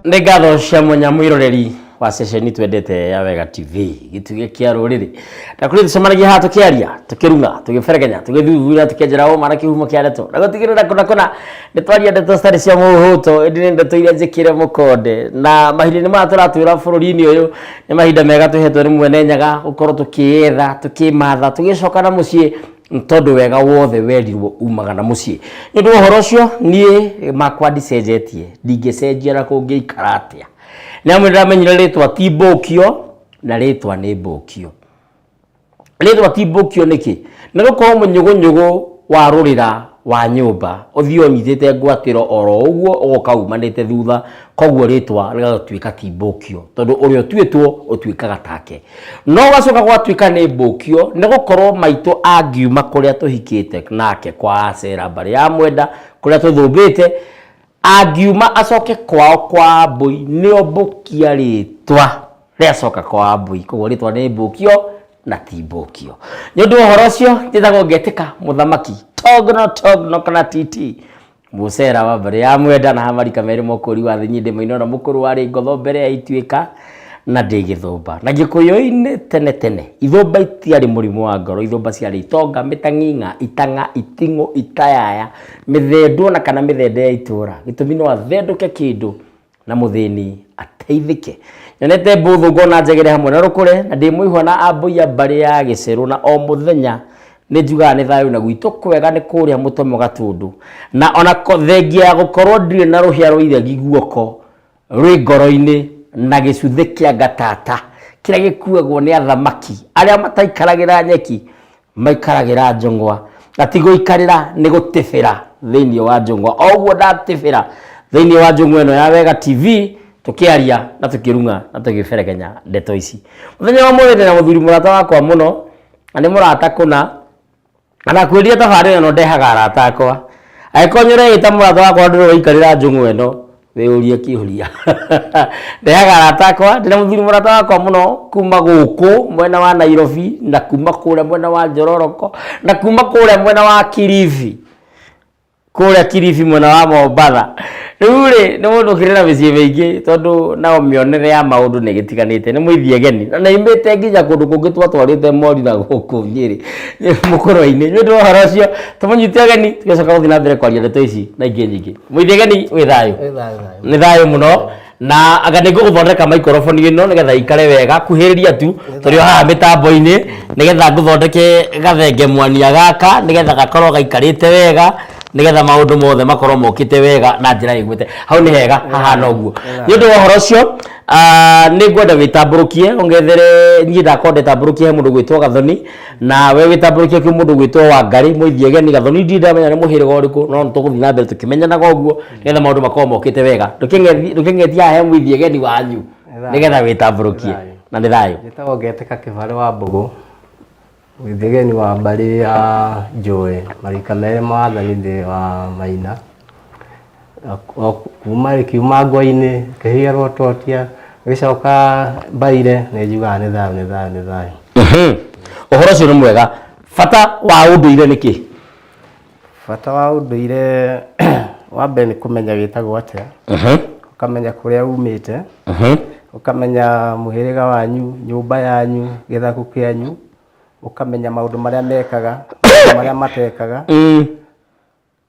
Nĩ ngatho cia mwanya mwĩroreri wa ceceni twendete ya Wega TV, gĩtugĩ kĩa rũrĩrĩ. Na kũrĩ tũcemanagia haha tũkĩaria, tũkĩrung'a, tũgĩberegenya, tũgĩthuthuria, tũkĩenjera ũma na kĩhumo kĩa ndeto. Na gũtigĩrĩra kũna kũna nĩ twaria ndeto citarĩ cia mũhũto, ĩndĩ nĩ ndeto iria njĩkĩre mũkonde. Na mahinda-inĩ maya tũratwĩra bũrũri-inĩ ũyũ nĩ mahinda mega tũhetwo nĩ mwene Nyaga gũkorwo tũkĩyetha, tũkĩmatha, tũgĩcoka na mũciĩ tondũ wega wothe werirwo umaga na mũciĩ. Nĩ ũndũ wa ũhoro ũcio niĩ makwa ndicenjetie, ndingĩcenjia na kũngĩikara atĩa. Nĩ amu nĩ ndamenyire rĩtwa ti mbũkio na rĩtwa nĩ mbũkio. Rĩtwa ti mbũkio nĩkĩ? Nĩ gũkorwo mũnyũgũnyũgũ wa rũrĩra wa nyũmba ũthiĩ ũnyitĩte ngwatĩro oro ũguo ũgoka umanĩte thutha, koguo rĩtwa rĩgatuĩka ti mbũkio tondũ ũrĩa ũtuĩtwo ũtuĩkaga take. No gũgacoka gwatuĩka nĩ mbũkio nĩ gũkorwo maitũ angiuma kũrĩa tũhikĩte nake kwa acera mbarĩ ya Mwenda kũrĩa tũthũmbĩte, angiuma acoke kwao kwa Ambũi nĩo mbũkia rĩtwa rĩacoka kwa Ambũi, koguo rĩtwa nĩ mbũkio na ti mbũkio. Nĩ ũndũ wa ũhoro ũcio njĩtagwo Ngetĩka Mũthamaki Togno Togno kana TT Mũcera wa mbarĩ ya Mwenda na Hamarika merĩ mũkũri wa thĩ nyindĩ mũinoro mũkũrũ warĩ ngotho mbere ya ituĩka na ndĩ gĩthũmba. Na Gĩkũyũ-inĩ tene tene ithũmba itiarĩ mũrimũ wa ngoro, ithũmba ciarĩ itonga, mĩtang'ing'a, itang'a, iting'ũ, itayaya, mĩthendũ ona kana mĩthende ya itũra. Gĩtũmi no athendũke kĩndũ na mũthĩni ateithĩke. Nyonete mbũthũ ngona njegere hamwe na rũkũre na ndĩ mũihwa na ambũi a mbarĩ ya gĩcerũ na o mũthenya nĩ njugaga nĩ thayũ na gwitũ kwega nĩ kũrĩa mũtomo gatũndũ na ona thengia ya gũkorwo ndirĩ na rũhĩa rwa iregi guoko rwĩ ngoro-inĩ na gĩcuthĩ kĩa ngatata kĩrĩa gĩkuagwo nĩ athamaki arĩa mataikaragĩra nyeki maikaragĩra njũng'wa na ti gũikarĩra nĩ gũtĩbĩra thĩinĩ wa njũng'wa. O ũguo ndatĩbĩra thĩinĩ wa njũng'wa ĩno ya Wega TV tũkĩaria na tũkĩrung'a na tũgĩberegenya ndeto ici. Mũthenya wa ũmũthĩ ndĩna mũthuri mũrata wakwa mũno na nĩ mũrata kũna na ndakwĩrire tabarĩra ĩno ndehaga arata akwa. Angĩkorwo nĩ ũreĩta mũrata wakwa ndũrĩ ũraikarĩra njũng'wa ĩno wĩyũrie kĩũria. Ndehaga arata akwa, ndĩna mũthuri mũrata wakwa mũno kuma gũkũ mwena wa Nairobi na kuma kũrĩa mwena wa Njororoko na kuma kũrĩa mwena wa Kilifi, kũrĩa Kilifi mwena wa Mombatha. Rĩu rĩ, nĩ mũndũ ũkĩrĩ na mĩciĩ mĩingĩ tondũ nao mĩonere ya maũndũ nĩ ĩgĩtiganĩte, nĩ mũithiegeni na nĩ aimĩte nginya kũndũ kũngĩ twatwarĩte mori na gũkũ Nyĩrĩ mũkũrwe-inĩ. Nĩ ũndũ wa ũhoro ũcio tũmũnyite ũgeni tũgĩcoka gũthiĩ na mbere kwaria ndeto ici na ingĩ nyingĩ. Mũithegeni wĩ thayũ? Wĩ thayũ thayũ. Nĩ thayũ mũno na anga nĩ ngũgũthondeka maikoroboni ĩno nĩgetha ikare wega kuhĩrĩria tu tũrĩ o haha mĩtambo-inĩ nĩgetha ngũthondeke gathenge mwania gaka nĩgetha gakorwo gaikarĩte wega nĩgetha maũndũ mothe makorwo mokĩte wega na njĩra ĩgwĩte hau nĩ hega hahana ũguo. Nĩ ũndũ wa ũhoro ũcio nĩ ngwenda wĩtambũrũkie ũngethere niĩ ndakorwo ndetambũrũkie he mũndũ ũgwĩtwo Gathoni. Na we wĩtambũrũkie kwĩ mũndũ ũgwĩtwo Wangarĩ Mũithiegeni Gathoni ndirĩ ndamenya nĩ mũhĩrĩga ũrĩkũ no nĩ tũgũthiĩ na mbere tũkĩmenyanaga ũguo nĩgetha maũndũ makorwo mokĩte wega. Ndũkĩng'etie haha he Mũithiegeni wanyu nĩgetha wĩtambũrũkie. Na nĩ thayũ. Njĩtagwo Ngetĩka Kĩbarĩ wa Mbũgũ, Mũithiegeni wa mbarĩ ya Njũĩ, marika merĩ ma wathani ndĩ wa Maina. Kuma kiuma ngwa-inĩ, ngĩhiyerwo totia, ngĩcoka mbaire, nĩ njugaga nĩ thayũ nĩ thayũ nĩ thayũ. Ũhoro ũcio nĩ mwega. Bata wa ũndũire nĩ kĩ? Bata wa ũndũire wa mbere nĩ kũmenya wĩtagwo atĩa, ũkamenya kũrĩa umĩte, ũkamenya mũhĩrĩga wanyu, nyũmba yanyu, gĩthaku kĩanyu, ũkamenya maũndũ marĩa mekaga, maũndũ marĩa matekaga.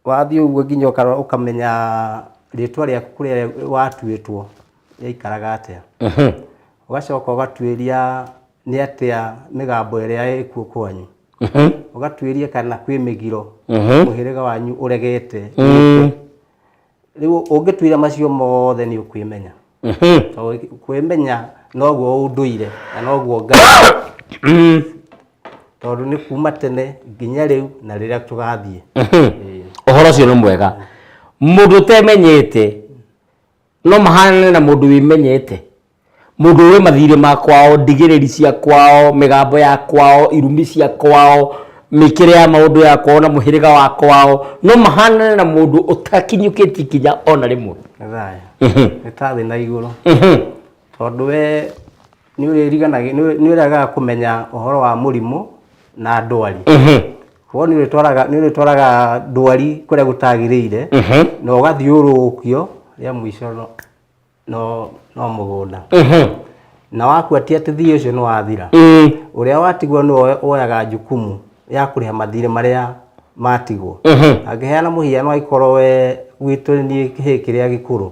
Wathiĩ ũguo nginya ũkarora ũkamenya rĩtwa rĩaku kũrĩa watuĩtwo rĩaikaraga atĩa. Ũgacoka ũgatuĩria nĩ atĩa mĩgambo ĩrĩa ĩkuo kwanyu. Ũgatuĩria kana kwĩ mĩgiro mũhĩrĩga wanyu ũregete ĩkwo. Rĩu ũngĩtuĩria macio mothe nĩ ũkwĩmenya. Tondũ kwĩmenya noguo ũndũire na noguo Ngai. Tondũ nĩ kuma tene nginya rĩu na rĩrĩa tũgathiĩ. Ũhoro ũcio nĩ mwega. Mũndũ ũtemenyete no mahanane na mũndũ wĩmenyete. Mũndũ ũĩ mathirĩ ma kwao, ndigĩrĩri cia kwao, mĩgambo ya kwao, irumi cia kwao, mĩkĩre ya maũndũ ya kwao na mũhĩrĩga wa kwao, no mahanane na mũndũ ũtakinyũkĩtie ikinya ona rĩmwe. Nĩ thayũ. Nĩ ta thĩ na igũrũ. Tondũ we nĩ ũrĩriganagĩ nĩ ũrĩagaga kũmenya ũhoro wa mũrimũ na ndwari. Koguo nĩ ũrĩtwaraga nĩ ũrĩtwaraga ndwari kũrĩa gũtagĩrĩire na ũgathiũrũrũkio rĩa mũico no. No mũgũnda. Na wakua ti atĩ thiĩ ũcio nĩ wathira. Ũrĩa watigwo nĩwe woyaga jukumu ya kũrĩha mathirĩ marĩa matigwo. Angĩheana mũhiano, angĩkorwo we gwitũ niĩ kĩhĩĩ kĩrĩa gĩkũrũ,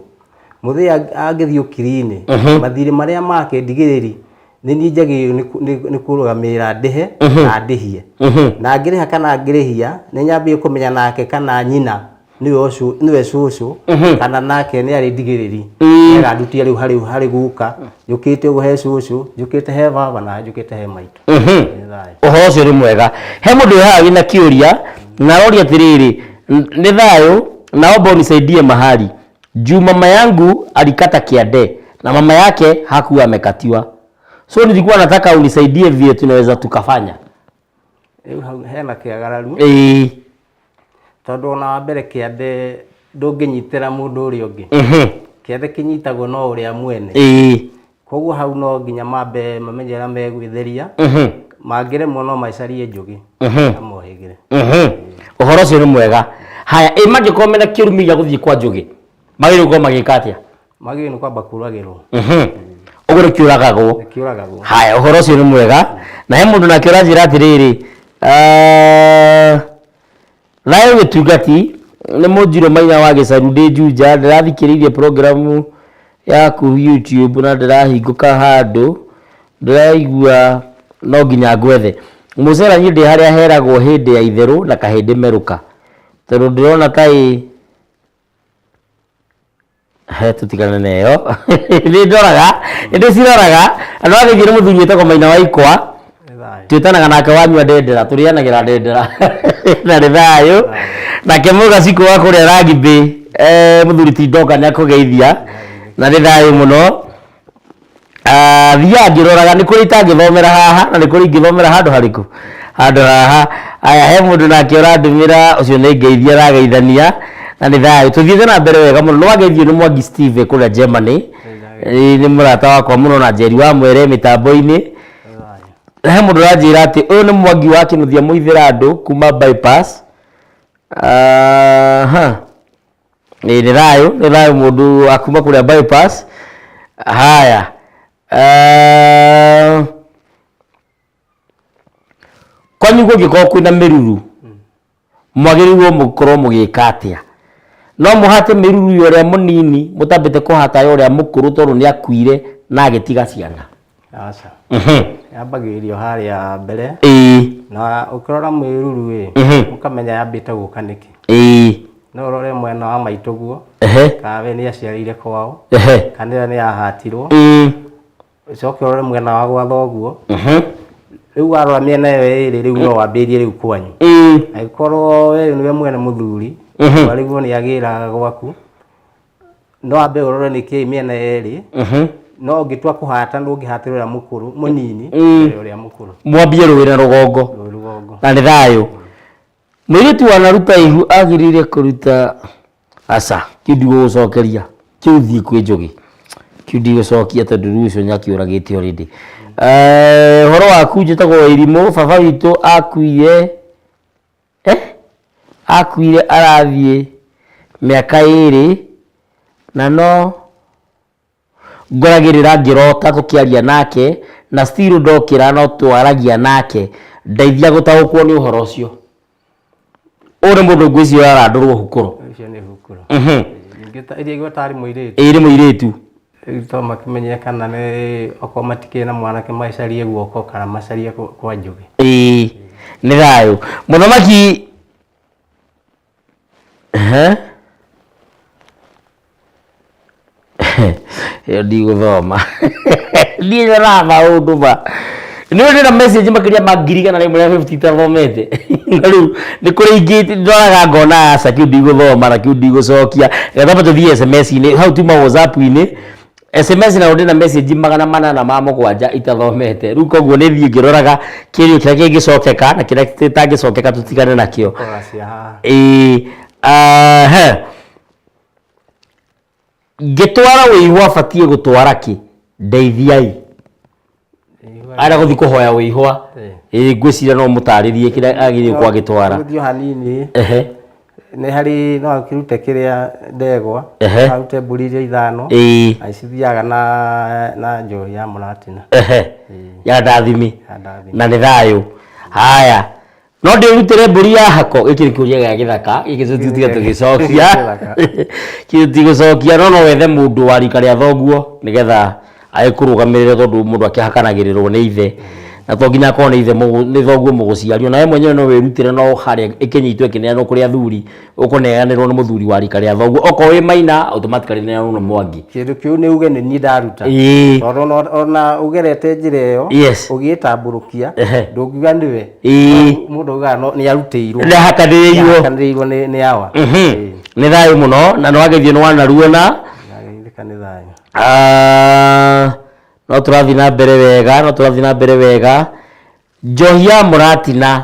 mũthee angĩthiĩ ũkiri-inĩ, mathirĩ marĩa make ndigĩrĩri nĩ niĩ njagĩrĩirwo nĩ kũrũgamĩrĩra ndĩhe na ndĩhie. Na ngĩrĩha kana ngĩrĩhia, nĩ nyambie kũmenya nake kana nyina nĩwe ũcio nĩwe cũcũ kana nake nĩ arĩ ndigĩrĩri nĩagandutia rĩu harĩ guka, njũkĩte ũguo he cũcũ, njũkĩte he baba na njũkĩte he maitũ. Nĩ thayũ. Ũhoro ũcio nĩ mwega. He mũndũ wĩ haha wĩna kĩũria na aroria atĩrĩrĩ, "Nĩ thayũ, naomba unisaidie mahali juu mama yangu alikata kiande na mama yake hakuwa amekatiwa, so nilikuwa nataka unisaidie vile tunaweza tukafanya." Rĩu hau hena kĩagararu, tondũ ona wa mbere kĩande ndũngĩnyitĩra mũndũ ũrĩa ũngĩ. Kĩande kĩnyitagwo no ũrĩa mwene. Koguo hau no nginya mambe mamenye ũrĩa megwĩtheria. Mangĩremwo no macarie njũgĩ amohĩgĩre. Ũhoro ũcio nĩ mwega. Haya, ĩ mangĩkorwo mena kĩrumi gĩa gũthiĩ kwa njũgĩ, magĩrĩirwo gũkorwo magĩka atĩa? Magĩrĩirwo nĩ kwamba kũragĩrwo. Ũguo nĩ kĩũragagwo? Nĩ kĩũragagwo. Haya, ũhoro ũcio nĩ mwega. Na he mũndũ nake ũranjĩra atĩrĩrĩ, "Thayũ gĩtungati, nĩ Mũnjirũ Maina wa Gĩcaru ndĩ Juja, ndĩrathikĩrĩirie programu yaku YouTube na ndĩrahingũka handũ ndĩraigua no nginya ngwethe. Mũcera niĩ ndĩ harĩa heragwo hĩndĩ ya itherũ na kahĩndĩ merũka, tondũ ndĩrona ta ĩ he tũtigane na ĩyo." Nĩ ndoraga, nĩ ndĩciroraga. Na nĩwagĩthiĩ nĩ mũthuri wĩtagwo Maina wa Ikwa. Nĩ thayũ. Twĩtanaga nake wanyua ndendera, tũrĩanagĩra ndendera na nĩ thayũ. Nake mũgacikũ wa kũrĩa ragibĩ, mũthuri ti ndoka, nĩ akũgeithia na nĩ thayũ mũno. Ah, thiaga ngĩroraga nĩ kũrĩ itangĩthomera haha na nĩ kũrĩ ingĩthomera handũ harĩkũ handũ haha. Aya, he mũndũ nake ũrandũmĩra, ũcio nĩ ngeithia arageithania na nĩ thayũ. Tũthiĩte na mbere wega mũno. Nĩ wageithio nĩ Mwangi Steve kũrĩa Germany. Ĩĩ, nĩ mũrata wakwa mũno na Njeri wa Mwere mĩtambo-inĩ. Nĩ thayũ. He mũndũ ũranjĩra atĩ ũyũ nĩ Mwangi wa Kĩnuthia Mũithĩra andũ kuma bypass. Aha. Ĩĩ, nĩ thayũ, nĩ thayũ mũndũ wa kuma kũrĩa bypass. Haya. Kwanyu kũngĩkorwo kwĩna mĩruru, mwagĩrĩirwo mũkorwo mũgĩka atĩa? No mũhate mĩruru ya ũrĩa mũnini mũtambĩte kũhata ya ũrĩa mũkũrũ tondũ nĩ akuire na agĩtiga ciana? Aca. Yambagĩrĩrio harĩa mbere. Na ũkĩrora mwĩruru ĩ, ũkamenya yambĩte gũka nĩkĩ. No ũrore mwena wa maitũguo, kana we nĩ aciarĩire kwao, kana ĩyo nĩ yahatirwo. Ũcoke ũrore mwena wa gwa thoguo. Rĩu warora mĩena ĩyo ĩrĩ, rĩu no wambĩrĩrie rĩu kwanyu. Angĩkorwo we nĩwe mwene mũthuri, warigwo nĩ agĩraga gwaku, no wambe ũrore nĩkĩ mĩena yerĩ. No ũngĩtua kũhata, ndũngĩhatĩra ũrĩa mũkũrũ mũnini mbere ya ũrĩa mũkũrũ. Mwambie rũĩ na rũgongo. Rũĩ rũgongo. Na nĩ thayũ. Mũirĩtu wanaruta ihu agĩrĩire kũruta aca, kĩu ndigũgũcokeria, kĩu thiĩ kwĩ njũgĩ, kĩu ndigũcokia tondũ rĩu ũcio nĩakĩũragĩte already. Ũhoro waku, njĩtagwo Wairimũ, baba witũ akuire, akuire arathiĩ mĩaka 2 na no ngoragĩrĩra ngĩrota tũkĩaria nake na still ndokĩra no twaragia nake, ndeithia gũtaũkwo nĩ ũhoro ũcio. Ũyũ nĩ mũndũ ngwĩciria ũrarandũrwo hukũro. Ũcio nĩ hukũro. Ningĩ iria igweta arĩ mũirĩtu. Ĩĩ, nĩ mũirĩtu. Rĩu to makĩmenye kana nĩ okorwo matikĩrĩ na mwanake macarie guoko kana macarie kwa njũgĩ. Ĩĩ, nĩ thayũ. Mũthamaki. Ehe. Ĩyo ndigũthoma, niĩ nyonaga maũndũ ma nĩ ndĩna message makĩria ma 150,000 itathomete. Na rĩu nĩ kũrĩ ingĩ ndoraga ngona aca, kĩu ndigũthoma na kĩu ndigũcokia. Reke twambe tũthiĩ SMS-inĩ hau, tuma WhatsApp-inĩ SMS nayo ndĩna message 807 itathomete. Rĩu koguo nĩ thiĩ ngĩroraga kĩũria kĩrĩa kĩngĩcokeka na kĩrĩa gĩtangĩcokeka tũtigane nakĩo. Kora cia haha. Ĩĩ, he ngĩtwara wĩihwa batiĩ gũtwara kĩ? Ndeithiai. Arĩa gũthiĩ kũhoya wĩihwa, ĩĩ, ngwĩciria no mũtarĩrie kĩrĩa agĩrĩirwo gũkorwo agĩtwara. Tũgũthiĩ o hanini. Nĩ harĩ no akĩrute kĩrĩa ndegwa, arute mbũri iria ithano, na cithiaga na njohi ya mũratina. Ya ndathimi. Ya ndathimi. Na nĩ thayũ. Haya, no ndĩrutĩre mbũri ya hako? Gĩkĩ nĩ kĩũria gĩa gĩthaka gĩkĩ, tũtiga tũgĩcokia tũtigũcokia, no no wethe mũndũ wa rika rĩa thoguo nĩgetha agĩkũrũgamĩrĩre, tondũ mũndũ akĩhakanagĩrĩrwo nĩ ithe, na to nginya akorwo nĩ ithe nĩ thoguo mũgũciario nawe mwenyewe, no wĩrutĩre, no harĩa ĩkĩnyitwo ĩkĩneanwo kũrĩ athuri, ũkũneanĩrwo nĩ mũthuri wa rika rĩa thoguo. Okorwo wĩ maina, automatically neanwo nĩ mwangi. Kĩndũ kĩu nĩ uge nĩ niĩ ndaruta, tondũ ona ũgerete njĩra ĩyo ũgĩtambũrũkia, ndũngiuga nĩwe. Mũndũ augaga no nĩ arutĩirwo. Nĩ hakanĩrĩirwo. Hakanĩrĩirwo nĩ awa. Nĩ thayũ mũno na nĩ wageithio nĩ wanaruona. Ndageithĩka, nĩ thayũ. Ah, no tũrathiĩ na mbere wega, no tũrathiĩ na mbere wega. Njohi ya mũratina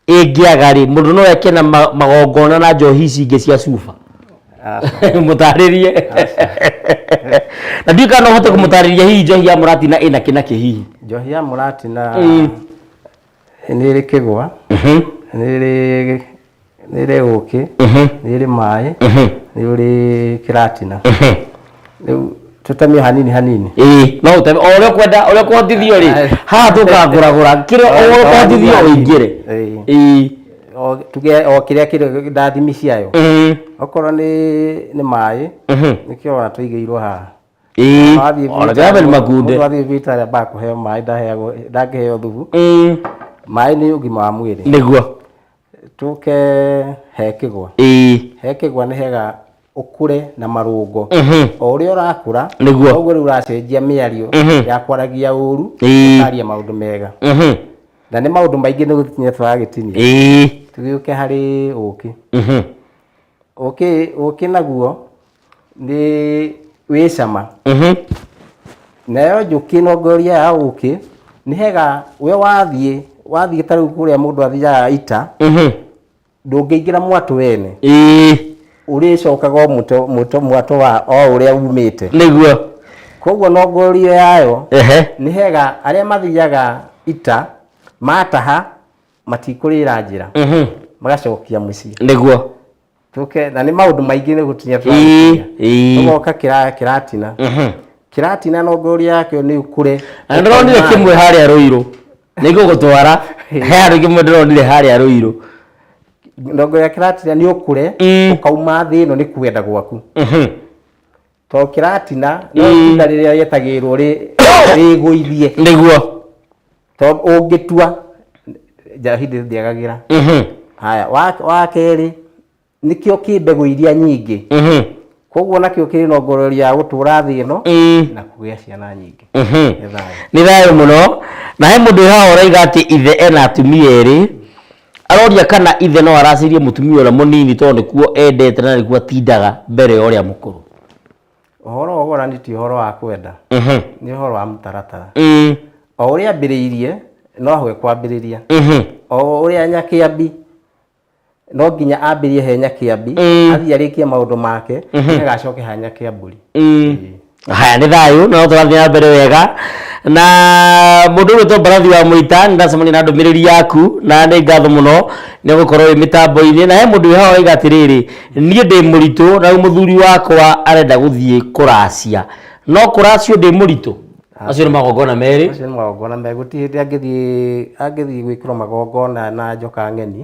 ĩngĩaga rĩ, mũndũ no eke na magongona na njohi ici ingĩ cia cuba? Mũtarĩrie, na ndiũĩ kana no ũhote kũmũtarĩria hihi njohi ya mũratina ĩna kĩ na kĩ hihi. Njohi ya mũratina nĩ ĩrĩ kĩgwa, nĩ ĩrĩ ũkĩ, nĩ ĩrĩ maĩ, nĩ ũrĩ kĩratina. Rĩu tũtemie hanini hanini. Ĩĩ, no ũteme o ũrĩa ũkwenda, ũrĩa ũkũhotithio rĩ, haha tũkagũragũra kĩrĩa o ũrĩa ũkũhotithio ũingĩre. Ĩĩ. O tuge o kĩrĩa kĩrĩ ndathimi ciayo. Okorwo nĩ maĩ, nĩkĩo ona tũigĩirwo haha. Wathiĩ Ona kĩrabe nĩ makunde. Mũndũ athiĩ thibitarĩ ambaga kũheo maĩ, ndaheagwo, ndangĩheo thubu. Maĩ nĩ ũgima wa mwĩrĩ. Tũke he kĩgwa. He kĩgwa nĩ hega ũkũre na marũngo. O ũrĩa ũrakũra, noguo rĩu ũracenjia mĩario ya kwaragia ũru, ũkaria maũndũ mega. Na nĩ maũndũ maingĩ nĩ gũtinia tũragĩtinia. Tũgĩũke harĩ ũkĩ. Ũkĩ naguo nĩ wĩ cama. Nayo njũkĩ nongoria ya ũkĩ nĩ hega we wathiĩ ta rĩu kũrĩa mũndũ athiaga ita, ndũngĩingĩra mwatũ wene, ũrĩcokaga o mũto wa o ũrĩa umĩte. Koguo nongorio yayo nĩ hega arĩa mathiaga ita mataha matikũrĩra njĩra, magacokia mũciĩ. Tũke na nĩ maũndũ maingĩ nĩ gũtinia tũragĩtinia. Tũgoka kĩratina. Kĩratina nongorio yakĩo nĩ ũkũre. Na ndĩronire kĩmwe harĩa Rũirũ, nĩ ngũgũtwara he handũ kĩmwe ndĩronire harĩa Rũirũ. Nongorio ya kĩratina nĩ ũkũre, ũkauma thĩ ĩno nĩ kwenda gwaku. Tondũ kĩratina no itunda rĩrĩa rĩetagĩrĩrwo rĩgũithie. Tondũ ũngĩtua njahi ndĩagagĩra. Haya, wa kerĩ nĩkĩo kĩ mbegũ iria nyingĩ. Koguo nakĩo kĩrĩ nongoreria ya gũtũra thĩ ĩno na kũgĩa ciana nyingĩ. Nĩ thayũ. Nĩ thayũ mũno. Na he mũndũ wĩ haha ũraiga atĩ ithe ena atumia erĩ, aroria kana ithe no aracĩrie mũtumia ũrĩa mũnini tondũ nĩkuo endete na nĩkuo atindaga mbere ya ũrĩa mũkũrũ. Ũhoro wa ũgũrani ti ũhoro wa kwenda, nĩ ũhoro wa mũtaratara. O ũrĩa ambĩrĩirie noho ekwambĩrĩria. O ũrĩa nyakĩambi no nginya ambĩrie he nyakĩambi, athiĩ arĩkie maũndũ make, agacoke ha nyakĩambũri. Haya, nĩ thayũ, no tũrathiĩ na mbere wega na mũndũ ũgwĩtwo Mbarathi wa Mũita. Nĩ ndacemania na ndũmĩrĩri yaku na nĩ ngatho mũno nĩ gũkorwo wĩ mĩtambo-inĩ. Na he mũndũ wĩ haha waiga atĩrĩrĩ, niĩ ndĩ mũritũ na rĩu mũthuri wakwa arenda gũthiĩ kũracia, no kũracio ndĩ mũritũ? Acio nĩ magongona merĩ. Acio nĩ magongona merĩ. Gũtirĩ hĩndĩ angĩthiĩ gwĩkĩrwo magongona na njoka ng'eni,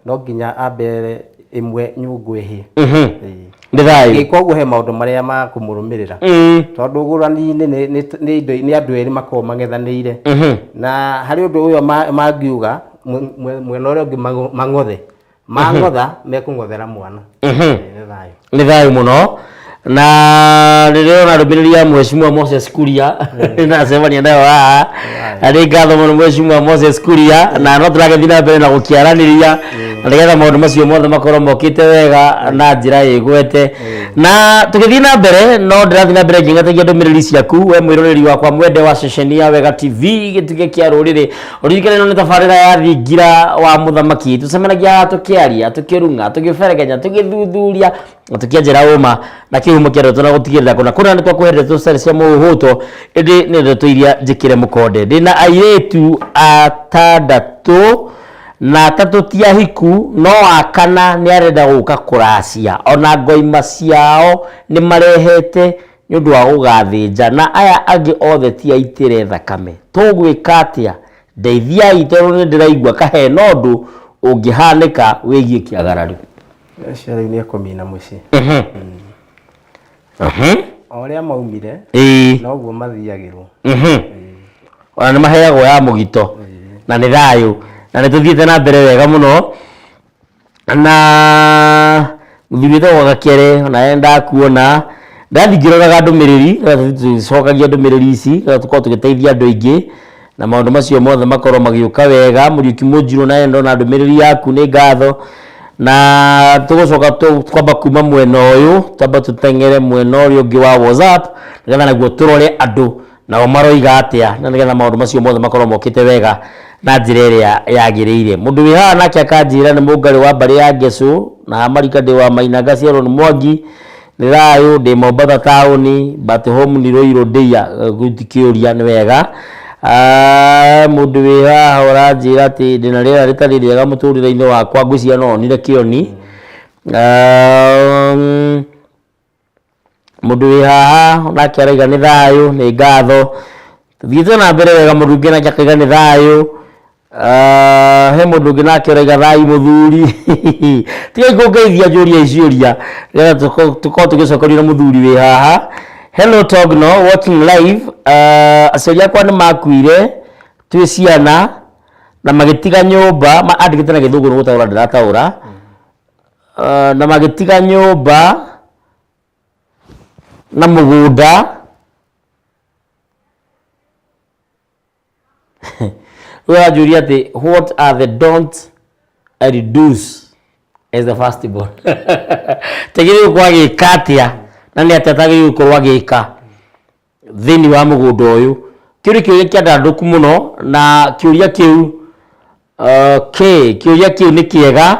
no nginya ambe ĩmwe nyũngũ ĩhĩe. Ĩĩ. Nĩ thayũ. Ĩĩ, koguo he maũndũ marĩa ma kũmũrũmĩrĩra, tondũ ũgũrani-inĩ nĩ andũ erĩ makoragwo mang'ethanĩire, na harĩ ũndũ ũyũ mangiuga mwena ũrĩa ũngĩ mang'othe mang'otha mekũng'othera mwana. Ĩĩ, nĩ thayũ. Nĩ thayũ mũno. Na rĩrĩa ndĩrona ndũmĩrĩri ya Mheshimiwa Moses Kuria, nacemania nayo haha, na nĩ ngatho mũno Mheshimiwa Moses Kuria, na no tũragĩthiĩ na mbere na gũkĩaranĩria na nĩgetha maũndũ macio mothe makorwo mokĩte wega na njĩra ĩgwete na tũgĩthiĩ na mbere. No ndĩrathiĩ na mbere ngĩng'etagia ndũmĩrĩri ciaku, we mwĩroreri wakwa mwende wa ceceni ya Wega TV, gĩtugĩ kĩa rũrĩrĩ. Ũririkane ĩno nĩ tabarĩra ya Thingira wa Mũthamaki. Tũcemanagia haha tũkĩaria, tũkĩrung'a, tũgĩberegenya, tũgĩthuthuria na tũkĩenjera ũma na kĩhumo kĩa ndeto na gũtigĩrĩra kũna kũna nĩ twakũhe ndeto citarĩ cia mũhũhũto, ĩndĩ nĩ ndeto iria njĩkĩre mũkonde. Ndĩna airĩtu atandatũ. Na atatũ ti ahiku no wa kana nĩ arenda gũka kũracia ona ngoima ciao nĩ marehete nĩ ũndũ wa gũgathĩnja na aya angĩ othe ti aitĩre thakame. Tũgwĩka atĩa? Ndeithiai tondũ nĩ ndĩraigua ka hena ũndũ ũngĩhanĩka wĩgiĩ kĩagarari. Ũcio rĩu nĩ ekũmina mũciĩ. O ũrĩa maumire noguo mathiagĩrwo. Ona nĩ maheagwo ya mũgito na nĩ thayũ na nĩ tũthiĩte na mbere wega mũno na mũthuri wĩtagwo Gakere onawe nĩndakuona ndathiĩ ngĩroraga ndũmĩrĩri tũgĩcokagia ndũmĩrĩri ici nĩgetha tũkorwo tũgĩteithia andũ aingĩ na maũndũ macio mothe makorwo magĩũka wega. Mũriũki Mũnjirũ nawe nĩndona ndũmĩrĩri yaku nĩ ngatho na tũgũcoka twamba kuma mwena ũyũ twamba tũteng'ere mwena ũrĩa ũngĩ wa WhatsApp nĩgetha naguo tũrore andũ nao maroiga atĩa na nĩgetha maũndũ macio mothe makorwo mokĩte wega na njĩra ĩrĩa yagĩrĩire. Mũndũ wĩ haha nake akanjĩra nĩ mũngarĩ wa mbarĩ ya Ngecũ na Amarika ndĩ wa Maina ngaciarwo nĩ Mwangi nĩ thayũ ndĩ Mombatha taũni but home nĩ Ruiru ndĩia gũtikĩũria nĩ wega. Ah, mũndũ wĩ haha ũranjĩra atĩ ndĩna rĩera rĩtarĩ rĩega mũtũrĩre-inĩ wakwa ngwĩciria no onire kĩoni. Ah, Mũndũ wĩ haha nake arauga nĩ thayũ, nĩ ngatho. Tũthiĩte na mbere wega mũndũ ũngĩ nake akauga nĩ thayũ. Ah, he mũndũ ũngĩ nake ũrauga thayũ mũthuri. Tigai kũngeithia njũria ciũria nĩgetha tũkorwo tũgĩcokerio nĩ mũthuri wĩ haha. Hello Togno, watching live. Ah, aciari akwa nĩ makuire twĩ ciana na magĩtiga nyũmba, andĩkĩte na gĩthũngũ nĩ gũtaũra ndĩrataũra. Na magĩtiga nyũmba na mũgũnda rĩu aranjũria atĩ what are the don't and do's as the first born tagĩrĩirwo gũkorwo agĩka atĩa na nĩ atĩa atagĩrĩirwo gũkorwo agĩka thĩinĩ wa mũgũnda ũyũ. Kĩu nĩ kĩũria kĩandandũku mũno na kĩũria kĩu okay, kĩũria kĩu nĩ kĩega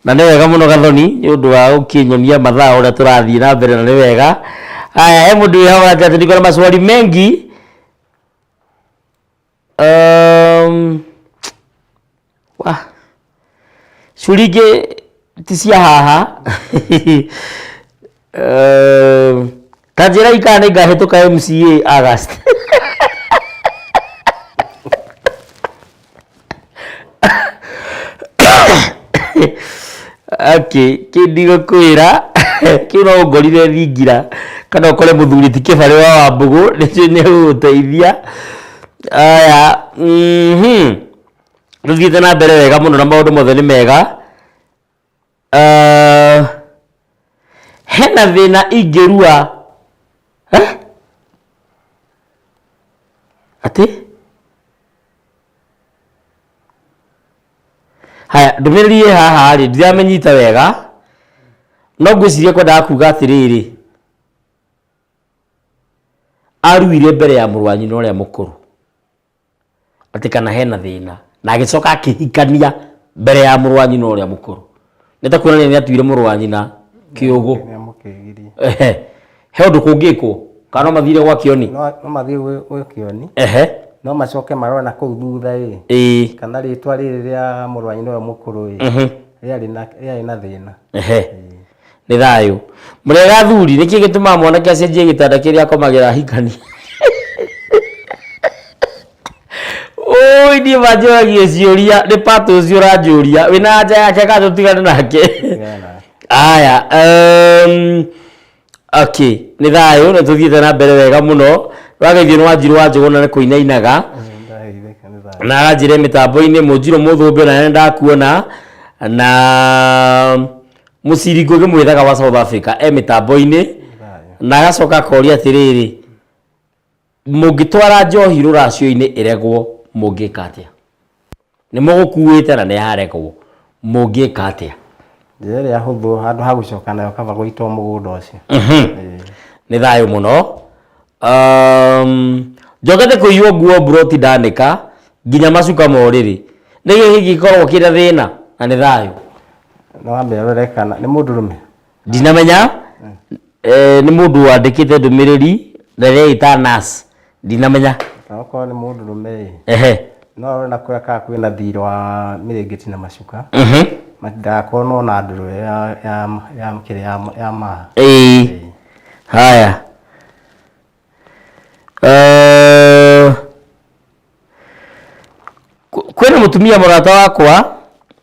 na nĩ wega mũno Gathoni nĩ ũndũ wa gũkĩnyonia mathaa ũrĩa tũrathiĩ na mbere na nĩ wega. Haya, he mũndũ wĩ hau aranjĩra atĩ niko na maswali mengi. Wah, ciũria ingĩ ti cia haha. Ta njĩrai kana nĩ ngahĩtũka MCA August. Okay, kĩu ndigũkwĩra, kĩu no ũngorire thingira kana ũkore mũthuri ti kĩbarĩ wa Wambũgũ nĩ egũgũteithia. Aya, Tũthiĩte na mbere wega mũno na maũndũ mothe nĩ mega. Ah, hena thĩna ingĩrua eh? Atĩ haya ndũmĩrĩri ĩ haha rĩ ndiramĩnyita wega no ngwĩciria kwendaga kuga atĩrĩrĩ aruire mbere ya mũrũ wa nyina ũrĩa mũkũrũ atĩ kana hena thĩna na agĩcoka akĩhikania mbere ya mũrũ wa nyina ũrĩa mũkũrũ nĩ ta kuonania nĩ atuire mũrũ wa nyina kĩũgũ. Nĩamũkĩgirie. Ehe. He ũndũ kũngĩkwo kana no mathire gwa kĩoni? No mathiĩ gwĩ kĩoni. Ehe. No macoke marore na kũu thutha ĩ. Ĩĩ. Kana rĩtwa rĩrĩ rĩa mũrũ wa nyina ũyũ mũkũrũ ĩ. Rĩarĩ na thĩna. Ehe. Nĩ thayũ. Mũrĩega athuri, nĩkĩ gĩtũmaga mwanake acenjie gĩtanda kĩrĩa akomagĩra ahikania? Ũi niĩ manjũragia ciũria, nĩ Pat ũcio ũranjũria, wĩna anja yake kana tũtigane nake? Aya, okay, nĩ thayũ nĩ tũthiĩte na mbere wega mũno. Wageithio nĩ Wanjirũ wa Njũgũna nĩ kũina ainaga. Na aranjĩra mĩtambo-inĩ Mũnjirũ Mũthũmbĩ ona nĩ ndakuona na Mũciri Ngũgĩ Mwĩthaga wa South Africa e mĩtambo-inĩ na agacoka akoria atĩrĩrĩ, mũngĩtwara njohi rũracio-inĩ ĩregwo mũngĩka atĩa? Nĩ mũgũkuĩte na nĩ yaregwo mũngĩka atĩa? Njĩra ĩrĩa hũthũ handũ ha gũcoka nayo kaba gũitwo mũgũnda ũcio. Nĩ thayũ mũno. Njokete kũiywo nguo mburoti ndanĩka nginya macuka ma ũrĩrĩ. Nĩ kĩĩ kĩngĩkorwo kĩna thĩna na nĩ thayũ? No wambe ũrore kana nĩ mũndũrũme. Ndinamenya nĩ mũndũ wandĩkĩte ndũmĩrĩri na ĩreĩta nurse. Ndinamenya. Okorwo nĩ mũndũrũme ĩ. Ehe. No arore na kũrĩa kana kwĩna thirĩ wa mĩrĩngĩti na macuka. Ndagakorwo no na ndũrũ ya ya ya kĩrĩa ya ya maa. Ĩĩ. Haya. Eh, kwĩna mũtumia mũrata wakwa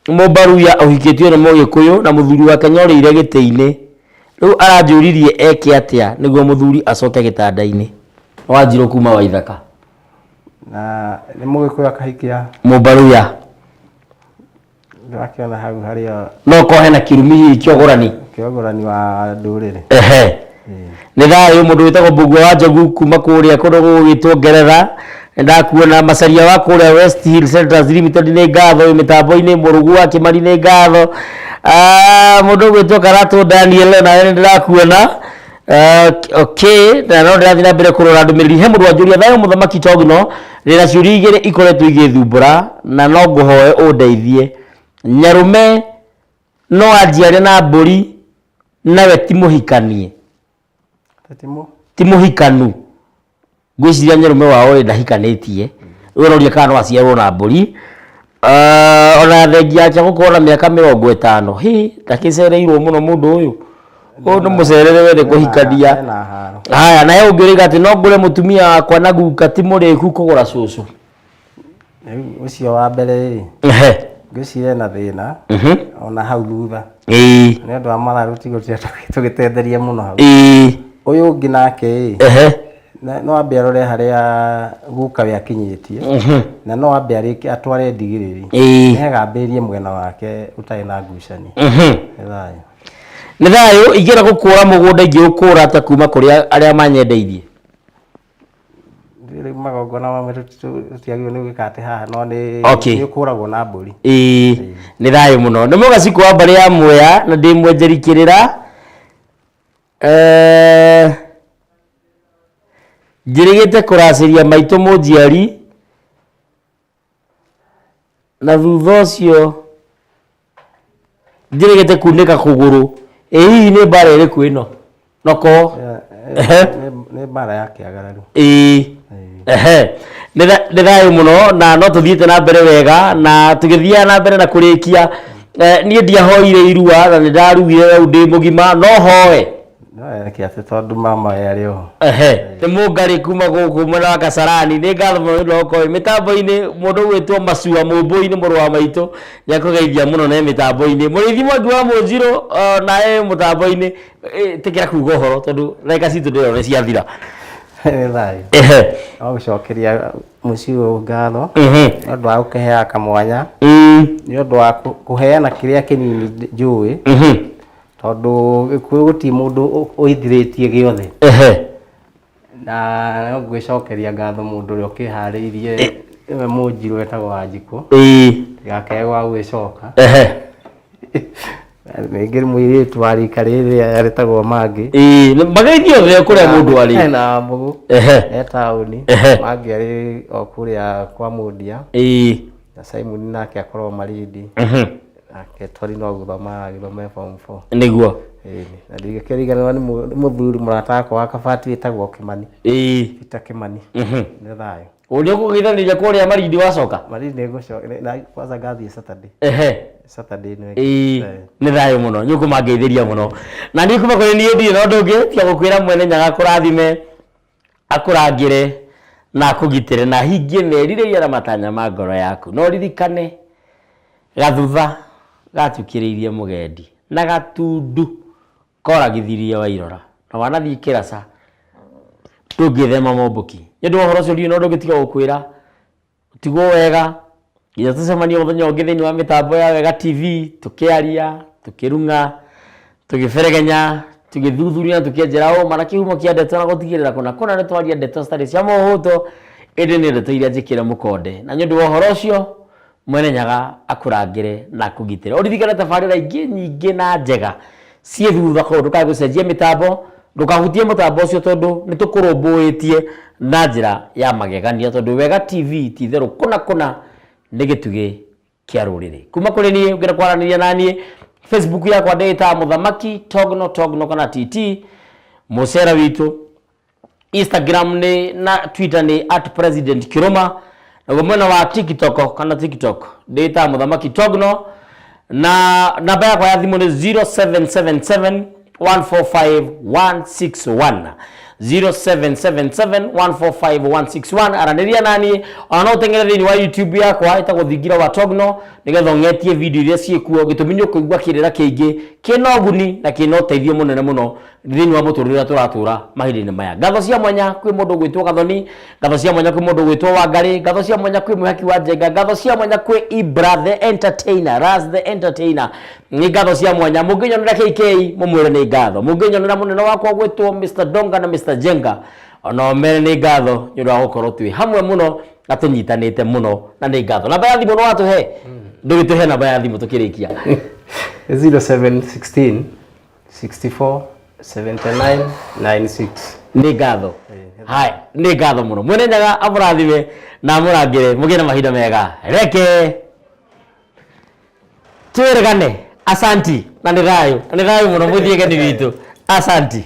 mũmbaruya ũhikĩtio nĩ mũgĩkũyũ na mũthuri wake nyorĩire gĩtĩ-inĩ. Rĩu aranjũririe eke atĩa nĩguo mũthuri acoke gĩtanda-inĩ. Wanjirũ kuma Waithaka. Na nĩ mũgĩkũyũ akahikia Mũmbaruya. Ndĩrakĩona hau harĩa. No korwo hena kĩrumi hihi kĩa ũgũrani. Kĩa ũgũrani wa ndũrĩrĩ. Ehe. Nĩ thayũ mũndũ wĩtagwo Mbũgua wa Njogu kuma kũrĩa kũndũ gũgwĩtwo Ngeretha. Nĩndakuona Macaria wa kũrĩa West Hill Centers Limited nĩ ngatho wĩ mĩtambo-inĩ, Mũrũgu wa Kĩmani nĩ ngatho. Ah, mũndũ ũgwĩtwo Karatũ Daniel nawe nĩ ndĩrakuona. Okay, na no ndĩrathiĩ na mbere kũrora ndũmĩrĩri. He mũndũ wanjũria thayũ mũthamaki Togno, ndĩna ciũria igĩrĩ ikoretwo igĩthumbũra na no ngũhoe ũndeithie. Nyarũme no anjiare na mbũri nawe ti mũhikanie? Ti mũhikanu. Ngwĩciria nyarũme wao rĩ ndahikanĩtie. Rĩu aroria kana no aciarwo na mbũri. Ona thengia yake gũkorwo na mĩaka 50, hĩ ndakĩcereirwo mũno mũndũ ũyũ. Ũyũ nĩ mũcerere we nĩ kũhikania. Haya, na he ũngĩ ũroiga atĩ no ngũre mũtumia wakwa na guka ti mũrĩku kũgũra cũcũ. Rĩu ũcio wa mbere rĩ, ngwĩciria ena thĩna ona hau thutha. Nĩ ũndũ wa mathaa tũtigũtinda tũgĩtenderia mũno hau. Ũyũ ũngĩ nake ĩ, no ambe arore harĩa guka we akinyĩtie na no ambe arĩkie atware ndigĩrĩri nĩgetha ambĩrĩrie mwena wake ũtarĩ na ngucanio. Nĩ thayũ. Nĩ thayũ. Ingĩenda gũkũra mũgũnda ingĩũkũra atĩa kuma kũrĩ arĩa manyendeirie? Rĩu magongona mamwe tũtiagĩrĩirwo nĩ gwĩka atĩ haha no nĩ nĩ ũkũragwo na mbũri. Ĩĩ, nĩ thayũ mũno. Nĩ mũgacikũ wa mbarĩ ya Mwea na ndĩ mwenjeri kĩrĩra. Njĩrĩgĩte kũracĩria maitũ mũnjiari na thutha ũcio njĩrĩgĩte kunĩka kũgũrũ. Ĩ hihi nĩ mbara ĩrĩkũ ĩno? Noko Nĩ mbara ya kĩagararu. Ĩĩ. Ehe. Nĩ thayũ mũno na no tũthiĩte na mbere wega na tũgĩthiaga na mbere na kũrĩkia. Niĩ ndiahoire irua na nĩ ndarugire rĩu ndĩ mũgima no hoe. No reke atĩ tondũ mama we arĩ oho. Ehe. Nĩ mũngarĩ kuma gũkũ mwena wa Kasarani. Nĩ ngatho mũno nĩ ũndũ wa gũkorwo wĩ mĩtambo-inĩ. Mũndũ ũgwĩtwo Macua Mũmbũi nĩ mũrũ wa maitũ. Nĩ akũgeithia mũno na e mĩtambo-inĩ. Mũrĩithi Mwangi wa Mũnjirũ na e mũtambo-inĩ. Ĩtĩkĩra kuga ũhoro tondũ ndagĩka citũ ndĩrona nĩ ciathira. Nĩ thayũ. No gũcokeria mũciĩ ũyũ ngatho nĩ ũndũ wa gũkĩheaga kamwanya nĩ ũndũ wa kũheana kĩrĩa kĩnini njũĩ tondũ Gĩkũyũ gũtirĩ mũndũ ũithirĩtie gĩothe. Na no ngwĩcokeria ngatho mũndũ ũrĩa ũkĩharĩirie nĩwe Mũnjirũ wetagwo Wanjikũ. Ndigakage gwa gwĩcoka. Ningĩ mũirĩtu wa rika rĩrĩ rĩtagwo Mangĩ. Ĩĩ, mageithio othe kũrĩa mũndũ arĩ. Hena Mbũgũ. E taũni. Mangĩ arĩ o kũrĩa kwa Mũndia. Na Simon nake akorwo Malindi. Nake Tori no gũthoma aragĩthoma e form 4. Nĩguo. Ĩĩ, na ndingĩkĩriganĩrwo nĩ mũthuri mũrata wakwa wa Kabati wĩtagwo Kĩmani. Peter Kĩmani. Nĩ thayũ. Ũrĩa ũkũgeithanĩria kũrĩa Malindi wacoka? Malindi nĩngũcoka, na kwanza ngathiĩ Saturday. Saturday ĩno ĩngĩ. Nĩ thayũ mũno, nĩ ũkũmangeithĩria mũno. Na niĩ kuma kũrĩ niĩ ndirĩ na ũndũ ũngĩ tiga gũkwĩra Mwene Nyaga akũrathime, akũrangĩre na akũgitĩre na ahingie merirĩria na matanya ma ngoro yaku. Na ũririkane gathutha gatukĩrĩirie mũgendi na gatundu koragithirie Wairora na wanathiĩ kĩraca ndũngĩthema mombũki. Nĩ ũndũ wa ũhoro ũcio ndirĩ na ũndũ ũngĩ tiga gũkwĩra tigwo wega nginya tũcemanie mũthenya ũngĩ thĩinĩ wa mĩtambo ya Wega TV tũkĩaria, tũkĩrung'a, tũgĩberegenya, tũgĩthuthuria na tũkĩenjera ũma na kĩhumo kĩa ndeto na gũtigĩrĩra kũna kũna nĩ twaria ndeto citarĩ cia mũhũto ĩndĩ nĩ ndeto iria njĩkĩre mũkonde. Na nĩ ũndũ wa ũhoro ũcio Mwene Nyaga akũrangĩre na akũgitĩre. Ũririkane tabarĩra ingĩ nyingĩ na njega ciĩ thutha koguo ndũkae gũcenjia mĩtambo, ndũkahutie mũtambo ũcio tondũ nĩ tũkũrũmbũĩtie na njĩra ya magegania tondũ Wega TV ti itherũ kũna kũna nĩ gĩtugĩ kĩa rũrĩrĩ. Kuma kũrĩ niĩ ũngĩenda kwaranĩria na niĩ Facebook yakwa ndĩĩtaga Mũthamaki Togno Togno kana TT mũcera witũ. Instagram nĩ na Twitter nĩ @presidentKiroma. Naguo mwena wa TikTok kana TikTok ndĩtaga Mũthamaki Togno, na namba yakwa ya thimũ nĩ 0777 145 161, 0777 145 161. Aranĩria naniĩ, ona no ũteng'ere thĩinĩ wa YouTube yakwa ĩtagwo Thingira wa Togno, nĩgetha ũng'etie video iria ciĩkuo. Gĩtũmi nĩ ũkũigua kĩrĩra kĩingĩ kĩna ũguni na kĩna ũteithio mũnene mũno thĩinĩ wa mũtũrĩre ũrĩa tũratũra mahinda-inĩ maya. Ngatho cia mwanya kwĩ mũndũ ũgwĩtwo Gathoni, ngatho cia mwanya kwĩ mũndũ ũgwĩtwo Wangarĩ, ngatho cia mwanya kwĩ Mwĩhaki wa Njenga, ngatho cia mwanya kwĩ Ibra the Entertainer, Ras the Entertainer, nĩ ngatho cia mwanya. Mũngĩnyonera KK mũmwĩre nĩ ngatho, mũngĩnyonera mũnene wakwa ũgwĩtwo Mr Donga na Mr Jenga ona mere nĩ ngatho nĩ ũndũ wa gũkorwo twĩ hamwe mũno na tũnyitanĩte mũno, na nĩ ngatho. Namba ya thimũ no watũhe, ndũgĩtũhe namba ya thimũ tũkĩrĩkia. 0716 64 79 96. Nĩ ngatho. Haya, nĩ ngatho mũno. Mwene Nyaga amũrathime na amũrangĩre, mũgĩe na mahinda mega. Reke twĩrĩgane. Asanti, na nĩ thayũ, na nĩ thayũ mũno. Mũthiĩ geni witũ, asanti.